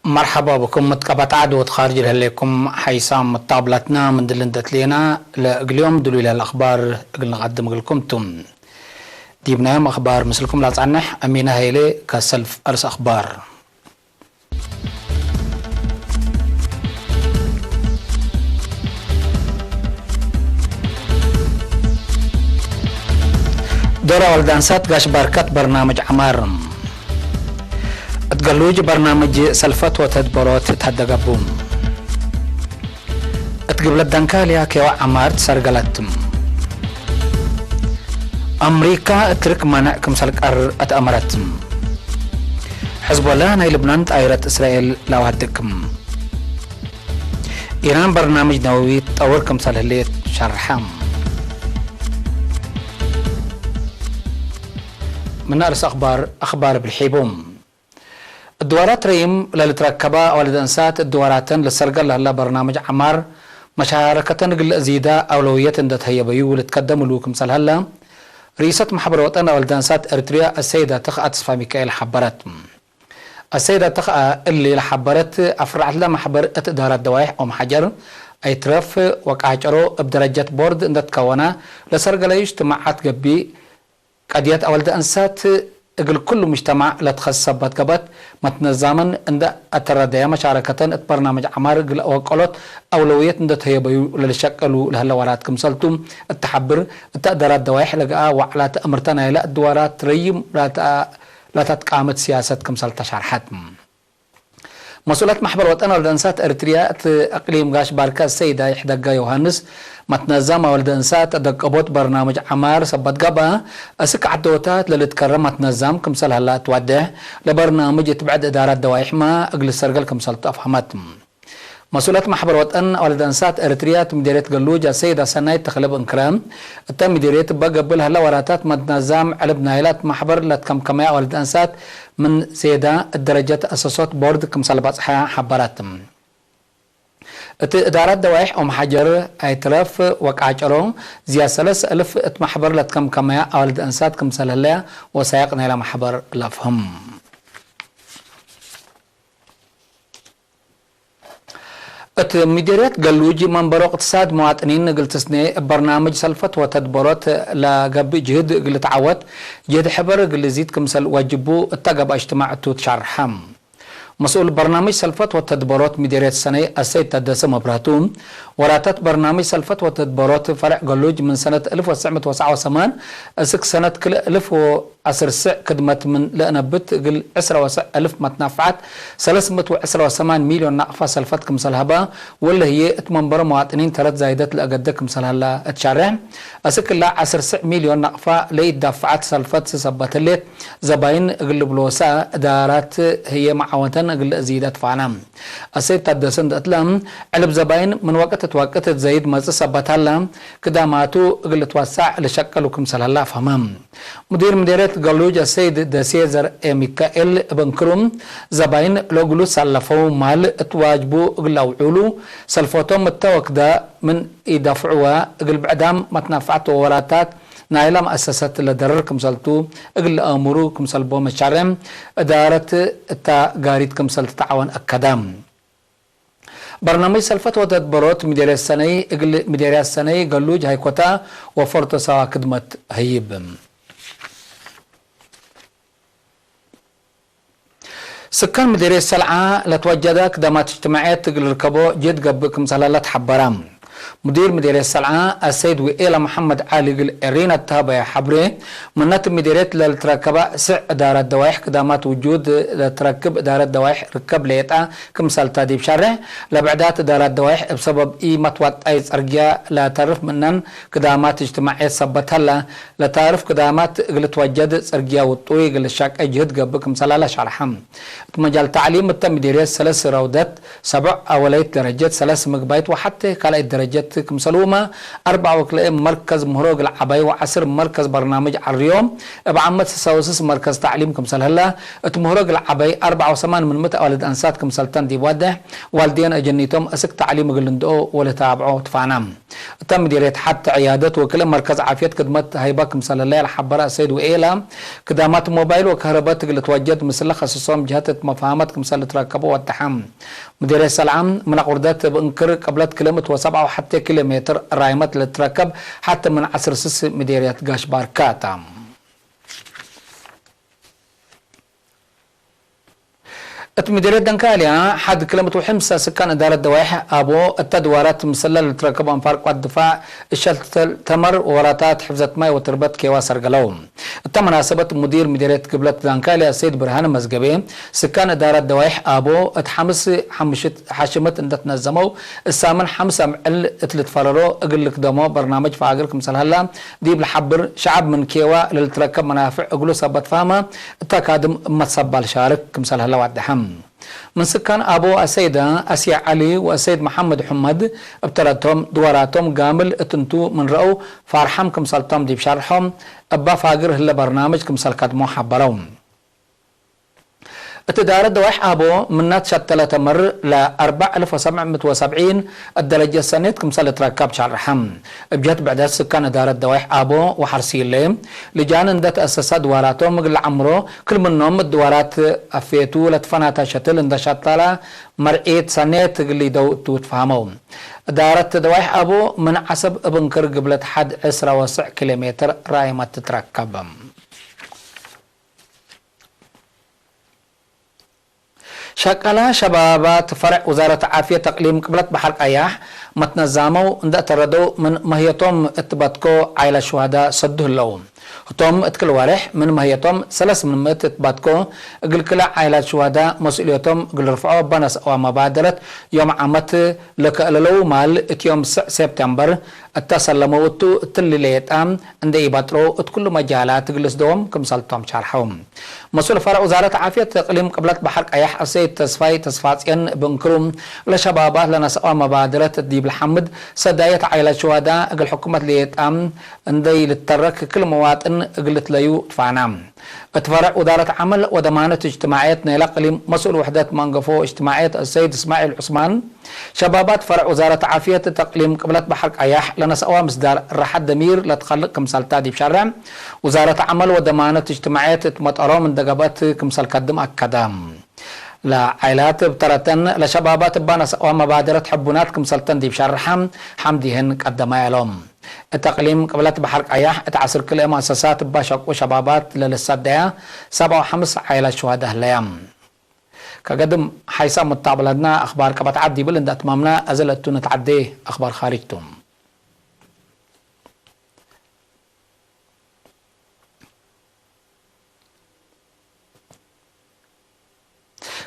مرحبا بكم متقبة عدو تخارج الهليكم حيسام متابلتنا من دلن دتلينا لأقليوم دلو إلى الأخبار أقلنا قدم قلكم توم. ديبنايم أخبار مثلكم لا تصنح أمينة هيلي كسلف أرس أخبار. ዶራ ወልዳንሳት ጋሽ ባርካት በርናምጅ ዓማር እትገሉጅ በርናምጅ ሰልፈት ወተድበሮት ታደገቡ እትግብለት ዳንካልያ ኬዋ ዓማር ትሰርገለት። ኣምሪካ እትርክ ማንዕ ክምሰል ቀር ኣትኣመረት። ሕዝቦላ ናይ ልብናን ጣይረት እስራኤል ላዋድቅም። ኢራን በርናምጅ ነወዊ ጠውር ክምሰል ህሌት ሸርሓ። من أرس أخبار أخبار بالحيبوم. الدوارات ريم للتركبة والدنسات الدواراتن للسرقة لهلا برنامج عمار مشاركة قل زيادة أولوية اندت هي بيو لتقدم لوكم سلهلا. رئيسة محبر وطن والدنسات إريتريا السيدة تخ أتصفى ميكائيل حبرت. السيدة تخ اللي لحبرت أفرعت لها محبر إدارة دوائح أم حجر أيترف وقعجرو بدرجة بورد اندت كونا لسرقة ليش تمعت قبي ቀድየት ኣወልደ እንሳት እግል ኩሉ ሙጅተማዕ ለትኸሰስ ሰበት ገበት መትነዛምን እንደ ኣተረደያ መሻረከተን እት በርናምጅ ዐማር እግል ወቀሎት ኣውለውየት እንደ ተህየበዩ ለልሸቀሉ ለህለ ወራት ክምሰልቱ እትሓብር እተ እደራት ደዋይሕ ለገኣ ዋዕላት እምርተ ናይለ እድዋራት ረይም ላታ-፣ ላታት ቃመት ሲያሰት ክምሰል ተሻርሐት። መስኡላት ማሕበር ወጠን ወልደ እንሳት ኤርትርያ እቲ እቅሊም ጋሽ ባርካ ሰይዳ ይሕደጋ ዮሃንስ መትነዛም ወልደ እንሳት ደቀቦት በርናምጅ ዓማር ሰበት ገባ እስክ ዓደወታት ለልትከረ መትነዛም ክምሰል ሀላ እትዋድሕ ለበርናምጅ እትብዕድ እዳራት ደዋይሕማ እግል ሰርገል ክምሰልቱ ኣፍሃመት። መስኡላት ማሕበር ወጠን ወልደ እንሳት ኤርትርያ እቲ ሚደርየት ገሉጅ ኣሰይዳ ሰናይት ተኽለ ብእንክረ እተ ሚደርየት በገብል ሀላ ወራታት መትነዛም ዕልብ ናይላት ማሕበር ለትከምከመያ ወልደ እንሳት ምን ዜዳ እደረጀት ኣሰሶት ቦርድ ክምሰል ባጽሓ ሓበራት። እቲ እዳራት ደዋይሕ ኦም ሓጀር ኣይትረፍ ወቃጨሮ ዝያ ሰለስ እልፍ እት ማሕበር ለትከምከመያ ኣዋልድ እንሳት ክምሰል ህለያ ወሳይቅ ናይላ ማሕበር ለፍህም። እት ሚደርየት ገሉጅ መንበሮ እቅትሳድ መዋጥኒን እግል ትስኔ እብ በርናምጅ ሰልፈት ወተድበሮት ለገብእ ጅህድ እግል ተዓወት ጅህድ ሕበር እግል ዚድ ክምሰል ዋጅቡ እተ ገብአ እጅትማዕ እቱ ትሻርሐ። መስኡል በርናምጅ ሰልፈት ወተድበሮት ሚደርየት ሰነይ አሰይድ ታደሰ መብራህቱ ወራታት በርናምጅ ሰልፈት ወተድበሮት ፈርዕ ገሉጅ ምን ሰነት እልፍ ወትስዕ ምእት ወሰዓ ወሰማን እስክ ሰነት ክልእ እልፍ ወ- አስር ስዕ ክድመት ምን ለእነብት እግል ዕስራ ወሰዕ እልፍ መትናፍዓት ሰለስ ምእት ወዕስራ ወሰማን ሚልዮን ናቅፋ ሰልፈት ክምሰል ሀባ ወለ ህዬ እት መንበሮ መዋጥኒን ተረት ዛይደት ለአገደ ክምሰል ሀላ እትሻርሕ። እስክላ ዐስር ስዕ ሚልዮን ናቅፋ ለኢዳፍዓት ሰልፈት ስሰበት ህሌት ዘባይን እግል ብሎሳ እዳራት ህዬ መዓወንተን እግል እዚደት ፋና። አሰይድ ታደሰ እንደ እትለ ዕልብ ዘባይን ምን ወቅት እት ወቅት እት ዘይድ መጽእ ሰበት ሀላ ክዳማቱ እግል እትወሳዕ ለሸቀሉ ክምሰል ሀላ ፈህመ። ሙዲር ምዴርየት ገሉጅ አሰይድ ደሴ ዘርኤ ሚካኤል እብ እንክሩ፣ ዘባይን ለእግሉ ሳለፈው ማል እት ዋጅቡ እግል አውዑሉ፣ ሰልፈቶም እተ ወክደ ምን ኢደፍዕወ እግል ብዕዳም መትናፍዓት ወወራታት ናይላ መአሰሰት ለደርር ክምሰልቱ እግል ለአእምሩ ክምሰልቦ መሻርዕ እዳረት እታ ጋሪት ክምሰል ትተዓወን አከደ። በርናምጅ ሰልፈት ወተድበሮት ሚደርየት ሰነይ እግል ሚደርያት ሰነይ ገሉጅ ሃይኮታ ወፈርቶ ሰዋ ክድመት ህይብ። ስካን ሚደርየት ሰልዓ ለትወጀዳ ክዳማት እጅትማዕየት እግል ርከቦ ጅህድ ገብእ ክምሰል ሀላ ተሓበራ። ሙዲር ሚደርየት ሰልዓ አሰይድ ውኤላ መሐመድ ዓሊ እግል ኤሪና እተሃበየ ሐብሬ፣ ምነት ሚደርየት ለልትረከባ ስዕ እዳራት ደዋይሕ ክዳማት ውጁድ ለትረክብ እዳረት ደዋይሕ ርከብ ሌጣ ክምሰልታ ዲብ ሻርሕ ለብዕዳት እዳራት ደዋይሕ እብ ሰበብ ኢ መትዋጣይ ጸርግያ ለተርፍ ምነን ክዳማት እጅትማዕየት ሰበት ሀላ ለታርፍ ክዳማት እግል ትወጀድ ጸርግያ ውጡይ እግል ሻቀ ጅህድ ገብእ ክምሰል ሀላ ሻርሐ። እት መጃል ተዕሊም እተ ሚደርየት ሰለስ ረውደት ሰብዕ አወለይት ደረጀት ሰለስ ምግባይት ወሐቴ ካልኣይት ደረጀት ጀት ክምሰልውማ ኣርባዕ ወክልኤ መርከዝ ምህሮ ግልዓባይ ወዓስር መርከዝ በርናምጅ ዓርዮ እብ ዓመት ሰሳወስስ መርከዝ ታዕሊም ክምሰልህላ እት ምህሮ ግልዓባይ ኣርባዕ ወሰማን ምን ምት ኣዋልድ ኣንሳት ክምሰልተን ዲብ ዋደሕ ዋልድየን ኣጀኒቶም እስክ ታዕሊም እግል እንድኦ ወለታብዖ ትፋና። እታ ምዲርየት ሓት ዕያደት ወክልኤ መርከዝ ዓፍየት ክድመት ሃይባ ክምሰልህላ ያልሓበራ ሰይድ ውኤላ ክዳማት ሞባይል ወከህረበት እግል ትወጀድ ምስለ ከስሶም ጀህት እት መፋሃመት ክምሰል እትረከቦ ወደሓም። ምዲርየት ሰልዓም ምን ኣቑርደት እብ እንክር ቅብለት ክልምት ወሰብዓ ወሓተ ኪሎ ሜትር ራይመት ለትረከብ ሓተ ምን ዓስር ስስ ምዲርየት ጋሽ ባርካ እታ። እት ምዲርየት ደንካልያ ሓድ ክልምት ወሕምሳ ስካን እዳረት ደዋይሕ ኣቦ እተ ድዋራት ምሰላ ለትረከብ ኣንፋር ቋት ድፋዕ እሸል ተመር ወራታት ሕፍዘት ማይ ወትርበት ኬዋ ሰርገለው። እታ መናሰበት ሙዲር ምዲርየት ግብለት ዳንካልያ ሰይድ ብርሃነ መዝገቤ፣ ስካን እዳራት ደዋይሕ ኣቦ፣ እት ሓምስ ሓምሽት ሓሽመት እንደትነዘመው፣ እሳምን ሓምስ ኣምዕል እት ልትፈረሮ እግል ልክደሞ በርናመጅ ፋግር ክምሰልሃላ ዲብ ልሓብር፣ ሸዓብ ምን ኬዋ ለልትረከብ መናፍዕ እግሉ ሰበት ፋህማ፣ እታ ካድም እመት ሰባል ሻርክ ክምሰልሃላ ዋደሐም። ምን ስካን ኣቦ ኣሰይዳ ኣስያ ዓሊ ወኣሰይድ መሓመድ ሑመድ እብ ተረቶም ድዋራቶም ጋምል እት እንቱ ምን ረአው ፋርሓም ክምሰልቶም ዲብ ሻርሖም እባ ፋግር ህለ በርናምጅ ክምሰል ከድሞ ሓበረው። እት ዳረት ደዋይሕ ኣቦ ምናት ሸተለ ተመር ለኣርባዕ እልፍ ወሰብዕ ምት ወሰብዒን እደረጀ ሰኔት ክምሰል እትረከብ ሻርሐም። እብ ጀህት ብዕደት ስካን እዳረት ደዋይሕ ኣቦ ወሓርሲለ ልጃን እንደ ተአሰሳ ድዋራቶም እግል ለዓምሮ ክል ምኖም እት ድዋራት ኣፌቱ ለትፈናታ ሸትል እንደ ሻታላ መርዒት ሰኔት እግል ይደው እቱ ትፈሃመው። እዳረት ደዋይሕ ኣቦ ምን ዓሰብ እብ እንክር ግብለት ሓድ ዕስራ ወስዕ ኪሎ ሜትር ራይመት ትትረከብ። ሸቃላ ሸባባት ፈርዕ ውዛረት ዓፍየት እቅሊም ቅብለት በሐር ቀያሕ መትነዛመው እንደ እተረደው ምን መህየቶም እት በትኮ ዓይላ ሽዋዳ ሰዱ ህለው። ህቶም እት ክል ወርሕ ምን መህየቶም ሰለስ ምን ምእት እት በትኮ እግል ክለ ዓይላ ሽዋዳ መስኡልየቶም እግል ርፍዖ በነስአዋ መባደረት ዮም ዓመት ለከእለለው ማል እት ዮም ስዕ ሴፕቴምበር እተ ሰለመው እቱ እትሊ ሌጣ እንደ ኢባጥሮ እት ኩሉ መጃላት ግልስደዎም ክምሰልቶም ሻርሐው። መስኡል ፈርዕ ውዛረት ዓፍየት እቅሊም ቅብለት በሐር ቀያሕ አሰይድ ተስፋይ ተስፋጽዮን ብእንክሩ፣ ለሸባባት ለነስአዋ መባደረት ዲብ ለሐምድ ሰዳየት ዓይላ ሽዋዳ እግል ሕኩመት ሌጣ እንደይ ልተረክ ክል መዋጥን እግል ትለዩ ትፋና። እት ፈርዕ ውዛረት ዓመል ወደማነት እጅትማዕየት ናይላ እቅሊም መስኡል ውሕደት መንገፎ እጅትማዕየት አሰይድ እስማዒል ዑስማን፣ ሸባባት ፈርዕ ውዛረት ዓፍየት እት እቅሊም ቅብለት በሐር ቀያሕ ለነስአዋ ምስዳር ራሐት ደሚር ለትኸልቅ ክምሰልታ ዲብ ሸርሕ ውዛረት ዓመል ወደማነት እጅትማዕየት እት መጠሮም እንደ ገብአት ክምሰል ከድም አከደ። ለዓይላት እብ ተረተን ለሸባባት እባ ነስአዋ መባደረት ሕቡናት ክምሰልተን ዲብ ሸርሐ ሐምድ ይህን ቀደማ ያሎም። እት እቅሊም ቅብለት በሐር ቀያሕ እት ዐስር ክልኤ መአሰሳት እባ ሸቁ ሸባባት ለልሳደያ ሰብዓ ወሐምስ ዓይላት ሽዋዳ ህለያ። ከገድም ሓይሳ ምታብለትና ኣኽባር ቀበት ዓዲ ይብል እንዳ ትማምና፣ ኣዘለቱ ንትዓዴ ኣኽባር ኻሪጅ ቱ።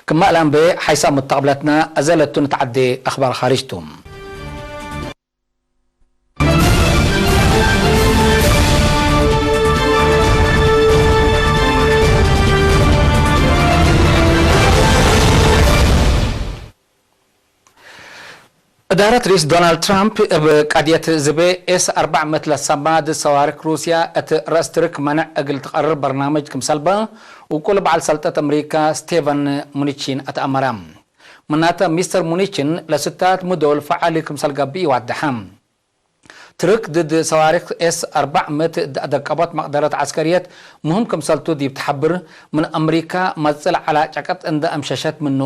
ክማእ ላምበ ሓይሳ ምታብለትና፣ ኣዘለቱ ንትዓዴ ኣኽባር ኻሪጅ ቱ። እዳረት ሪስ ዶናልድ ትራምፕ እብ ቃድየት ዝቤ ኤስ ኣርባዕ ምእት ለሰማድ ሰዋርክ ሩስያ እት ረእስ ትርክ መነዕ እግል ትቐርር በርናምጅ ክምሰልበ ውቁል በዓል ሰልጠት ኣምሪካ ስቴቨን ሙኒቺን ኣትኣመረ። ምናተ ሚስተር ሙኒችን ለስታት ምዶል ፈዓሊ ክምሰል ገብእ ይዋድሐ። ትርክ ድድ ሰዋሪክ ኤስ ኣርባዕ ምእት ደቀቦት መቅደረት ዐስከርየት ሙህም ክምሰልቱ ዲብ ተሐብር፣ ምን ኣምሪካ መጽእ ለዐላ ጨቀጥ እንደ ኣምሸሸት ምኑ፣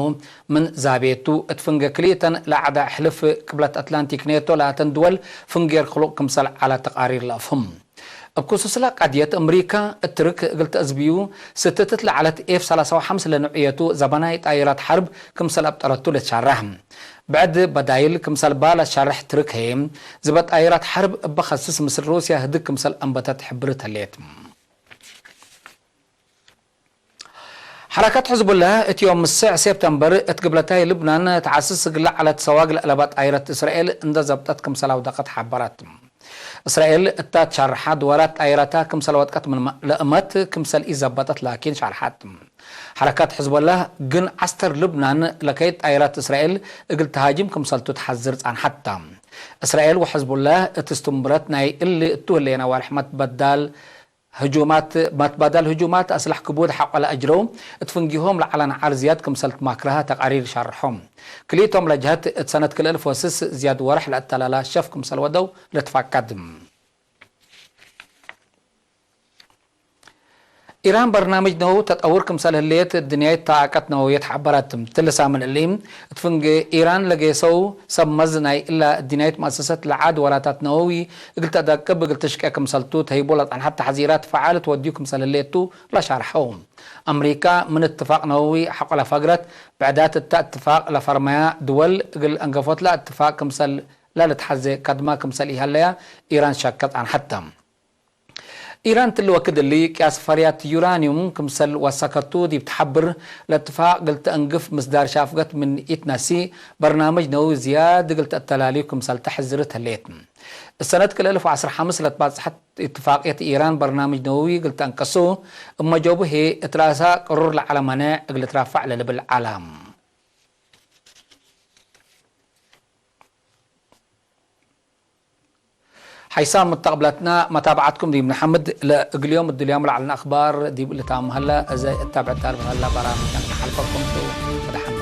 ምን ዛቤቱ እት ፍንገ ክልኢተን ለዐዳ ሕልፍ ቅብለት ኣትላንቲክ ኔቶ ለኣተን ድወል ፍንጌር ክሉቅ ክምሰል ዐላ ተቃሪር ለአፍህም። እብ ክሱስላ ቃድየት ኣምሪካ፣ እት ትርክ እግል ተአዝብዩ ስትትት ለዐለት ኤፍ ሰላሳ ወሐምስ ለንዕየቱ ዘበናይ ጣይራት ሐርብ ክምሰል ኣብጠረቱ ልትሻረሕ። ብዕድ በዳይል ክምሰልባ ለትሻርሕ ትርክ ህዬ፣ ዝበ ጣይራት ሐርብ እበ ከስስ ምስል ሩስያ ህድግ ክምሰል አንበተት ሕብርት ህሌት። ሐረከት ሕዝቡላህ እት ዮም ምስዕ ሴፕተምበር እት ግብለታይ ልብናን ተዓስስ እግል ለዐለት ሰዋግ ለአለባ ጣይረት እስራኤል እንደ ዘብጠት ክምሰል አውደቀት ሐበረት። እስራኤል እታ ትሻርሓ ድወራት ጣይረታ ክምሰል ወድቀት ምን ለእመት ክምሰል ኢዘበጠት ላኪን ሻርሓት። ሐረካት ሕዝቦላህ ግን ዐስተር ልብናን ለከይድ ጣይራት እስራኤል እግል ተሃጅም ክምሰልቱ ተሐዝር ጻንሐታ። እስራኤል ወሕዝቡላህ እቲ ስትምብረት ናይ እሊ እትወለየና ዋርሕመት በዳል ህጁማት መትባዳል ህጁማት ኣስላሕ ክቡድ ሓቆላ ኣጅረው እትፍንጊሆም ለዓላ ንዓር ዝያድ ክምሰል ትማክረሃ ተቃሪር ሻርሖም። ክልኢቶም ለጅሀት እት ሰነት ክልእል ፎስስ ዝያድ ወርሕ ለእተላላ ሸፍ ክምሰል ወደው ለትፋቀድ። ኢራን በርናምጅ ነው ተጠውር ክምሰል ህልየት ድንያይት ታቀት ነው የተሓበረት። ትልሳ ምን እሊ እትፍንግ ኢራን ለጌሰው ሰብ መዝ ናይ እላ ድንያይት መእሰሰት ለዓድ ወራታት ነወዊ እግል ተደቅብ እግል ትሽቀ ክምሰልቱ ተሂቦ ለጸንሐት ተሕዚራት ፈዓል ትወድዩ ክምሰል ህልየቱ ለሻርሐው። ኣምሪካ ምን እትፋቅ ነወዊ ሓቆላ ፈግረት ብዕዳት እታ እትፋቅ ለፈርመያ ድወል እግል እንገፎት ላ እትፋቅ ክምሰል ላ ለትሓዘ ከድማ ክምሰል ኢሃለያ ኢራን ሸከት ኣንሐተ። ኢራን ትልወክድ እሊ ቅያስ ፈርያት ዩራኒዩም ክምሰል ወሰከቱ ዲብ ተሓብር ለትፋቅ ግልተ እንግፍ ምስዳር ሻፍገት ምን ኢትነሲ በርናምጅ ነዊ ዝያድ ግልተ እተላልዩ ክምሰል ተሕዝርት ህሌት። እሰነት ክልተ እልፍ ወዓስር ሓምስ ለትባጽሐት እትፋቅየት ኢራን በርናምጅ ነዊ ግልተ እንቀሱ እመ ጀቡሄ እትላሳ ቅሩር ለዓለ መነ እግል ትራፋዕ ለልብል ዓላም። ሓይሳም መተቕብላትና መታብዓትኩም ዲብ ንሓምድ ለእግልዮም እድልዮም ለዓልና ኣኽባር ዲብ ልታም ሀላ እዘ እታብዕታ ልብሃላ በራምጅና ክሓልፈኩም ቱ። መድሓን።